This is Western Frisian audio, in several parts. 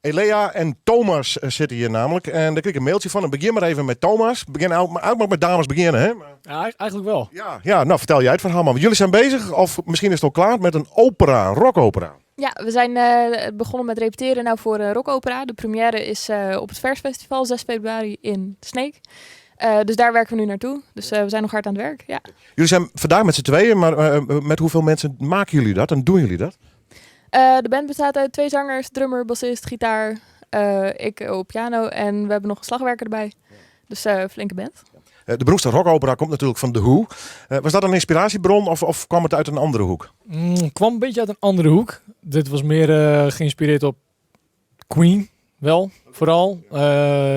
Elea en Thomas sitte hjir namelijk. En dêr krige ik in mailtsje fan. En begjin mar even mei Thomas. Begjin nou, mar eigenlijk mei dames begjinne, hè? Ja, eigenlijk wel. Ja, nou fertel jij it ferhaal mar. Want jullie zijn bezig, of miskien is it al klear, met in opera, in rockopera. Ja, we zijn begonnen met repeteren nou voor een rockopera. De première is op het Versfestival, 6 februari in Sneek. Dus daar werken we nu naartoe. Dus we zijn nog hard aan het werk, ja. Jullie zijn vandaag met z'n tweeën, maar met hoeveel mensen maken jullie dat en doen jullie dat? De band bestaat uit twee zangers, drummer, bassist, gitaar, ik op piano en we hebben nog een slagwerker erbij. Dus flinke band. De beroemdste rockopera komt natuurlijk van The Who. Was dat een inspiratiebron of kwam het uit een andere hoek? Kwam een beetje uit een andere hoek. Dit was meer geïnspireerd op Queen, wel, vooral.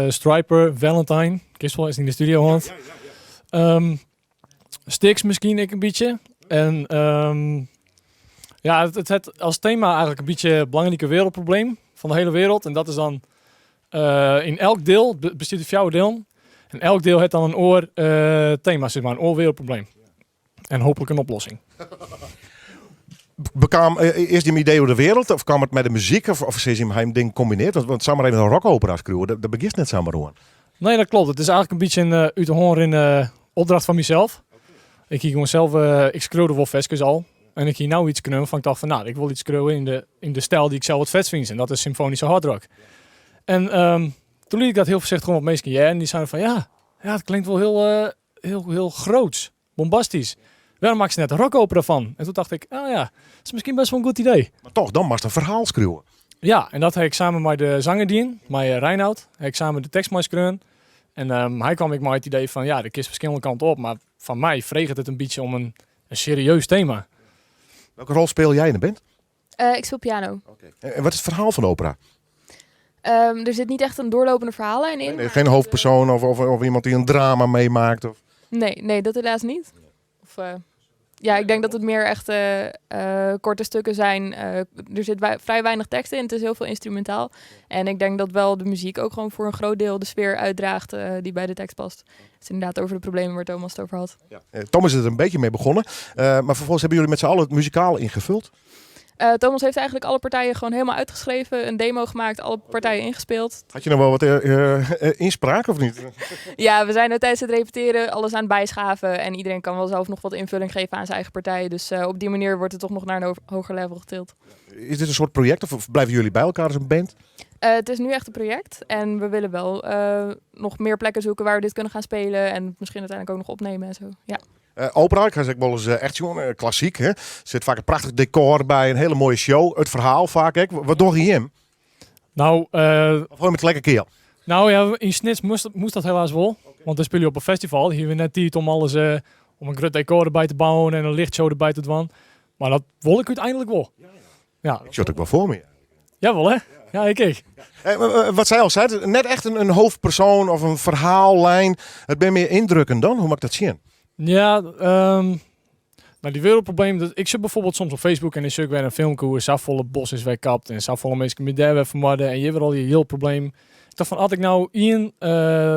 Stryper, Valentine, Kist wel eens in de studio had. Styx miskien ek in bytsje. En ja, it hat as tema eigenlijk in bytsje it belangrike wereldprobleem fan de hiele wereld. En dat is dan yn elk diel, it bestiet út fjouwer dielen. En elk diel hat dan in oar tema, sis mar, in oar wereldprobleem. En hooplik in oplossing. Bekaam earst jim idee oer de wereld of kaam it mei de muzyk of is jim ha jim ding kombinearre? Want samar even in rockopera skriuwe, dêr begjinst net samar oan. Nee, dat klopt. It is eigenlijk in bytsje in út de hân rinnende opdracht fan mysels. Ik hie gewoan sels, ik skreau wol ferskes al. En ik hie no yts skreaun fan ik tocht fan, no, ik wol yts skriuwe yn de styl dy't ik sels it fetst fyn. En dat is symfoanyske hardrock. En doe liet ik dat hiel foarsichtich gewoan wat minsken hearre. En dy seinen fan, ja, it klinkt wol hiel, hiel, hiel groots, bombastysk. Wêrom makkest net in rockopera fan? En doe tocht ik, oh ja, dat is miskien bêst wol in goed idee. Mar dochs, dan moatst in ferhaal skriuwe. Ja, en dat ha ik samen mei de zanger dien, mei Reinoud. Ha ik samen de tekst mei skreaun. En hy kaam ek mei it idee fan, ja, der kinst ferskillende kanten op, mar fan my freget it in bytsje om in serieus tema. Welke rol speel jij in de band? Ik speel piano. En wat is it ferhaal fan de opera? Er zit niet echt een doorlopende verhaallijn in. Nee, geen hoofdpersoon of iemand die een drama meemaakt? Of? Nee, dat helaas niet. Of, ja, ik denk dat het meer echt korte stukken zijn. Er zit vrij weinig tekst in, het is heel veel instrumentaal. En ik denk dat wel de muziek ook gewoon voor een groot deel de sfeer uitdraagt die bij de tekst past. Het is inderdaad over de problemen waar Thomas het over had. Ja. Thomas is er een beetje mee begonnen. Maar vervolgens hebben jullie met z'n allen het muzikaal ingevuld. Thomas heeft eigenlijk alle partijen gewoon helemaal uitgeschreven, een demo gemaakt, alle partijen ingespeeld. Had je nog wel wat ynspraak of niet? Ja, we zijn er tijdens het repeteren alles aan het bijschaven en iedereen kan wel zelf nog wat invulling geven aan zijn eigen partij. Dus op die manier wordt het toch nog naar een hoger level getild. Is dit een soort project of blijven jullie bij elkaar als een band? Het is nu echt een project en we willen wel nog meer plekken zoeken waar we dit kunnen gaan spelen en misschien uiteindelijk ook nog opnemen en zo. Ja. Opera, ik ga zeggen wel eens echt gewoon klassiek. Hè? Er zit vaak een prachtich dekor by, in hiele moaie show. It ferhaal faak ek. Wat dogge jim? Nou, Of gewoan mei lekker kiel? Nou ja, yn Snits moast dat helaas wol. Want dan spylje op in festival. Hjir wie net tiid om alles, om in grut dekor derby te bouwen en in lichtshow derby te dwaan. Mar dat wol ik úteinlik wol. Ja. Ik sjoch it ek wol foar my. Ja, wol hè? Ja, ik ek. Wat sy al sei, net echt in hoofdpersoon of in ferhaallijn. It binne mear yndrukken dan? Hoe moat ik dat sjen? Ja, no, dy wereldproblemen. Ik sit bijvoorbeeld soms op Facebook en dan sjoch ik wer in filmke oer safolle bos is wer kapt en safolle minsken binne dêr wer fermoarde en hjir wer al dy hiel probleem. Ik tocht fan, as ik no ien,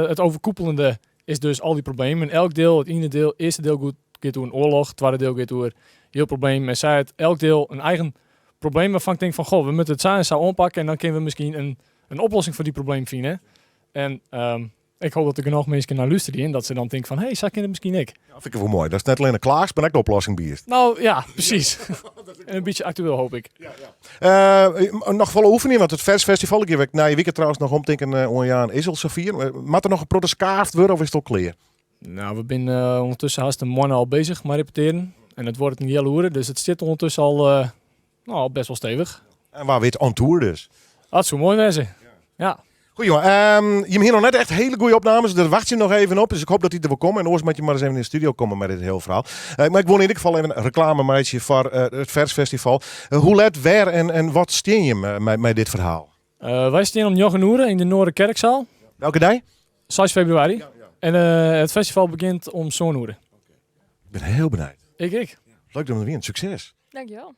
it overkoepelende is dus al dy problemen. In elk diel, it iene diel, earste diel goed, giet oer in oarloch, it twadde diel giet oer hiel probleem. En sy hat elk diel in eigen probleem wêrfan ik tink fan, goh, we moatte it sa en sa oanpakke en dan kinne we miskien in oplossing foar dy probleem fine. En ik hoopje dat der genôch minsken nei lústerje en dat se dan tinke fan, hé, sa kin it miskien ek. Ja, fyn ik wol moai. Datst net allinne klaachst, mar ek de oplossing biedst. No ja, presys. En in bytsje aktueel, hoopje ik. Noch folle oefenjen, want it Versfestival, ik gean nije wike trouwens noch omtinken oan jaan, is al safier. Moat der noch in protte skaafd wurde of is it al klear? No, we binne ûndertusken hast in moanne al beuzich mei repetearjen. En it duorret in healoere, dus it stiet ûndertusken al, no, al bêst wol stevich. En wa wit on tour dus. Dat soe moai wêze. Ja. Goed jongen, jim ha noch net echt hiele goede opnames, dêr wachtsje we noch even op. Dus ik hoopje dat dy der wol komme. En oars moatte je mar ris even yn de studio komme mei dit hiele ferhaal. Mar ik wol yn ieder gefal even reklame meitsje foar it Versfestival. Hoe let, wêr en wat steane jim mei dit ferhaal? Wy steane om njoggen oere yn de Noorderkerkzaal. Welke dei? 6 febrewaris. En it festival begjint om sân oere. Ik bin hiel benijd. Ik ek. Leuk dat we der wiene. Sukses. Dankjewel.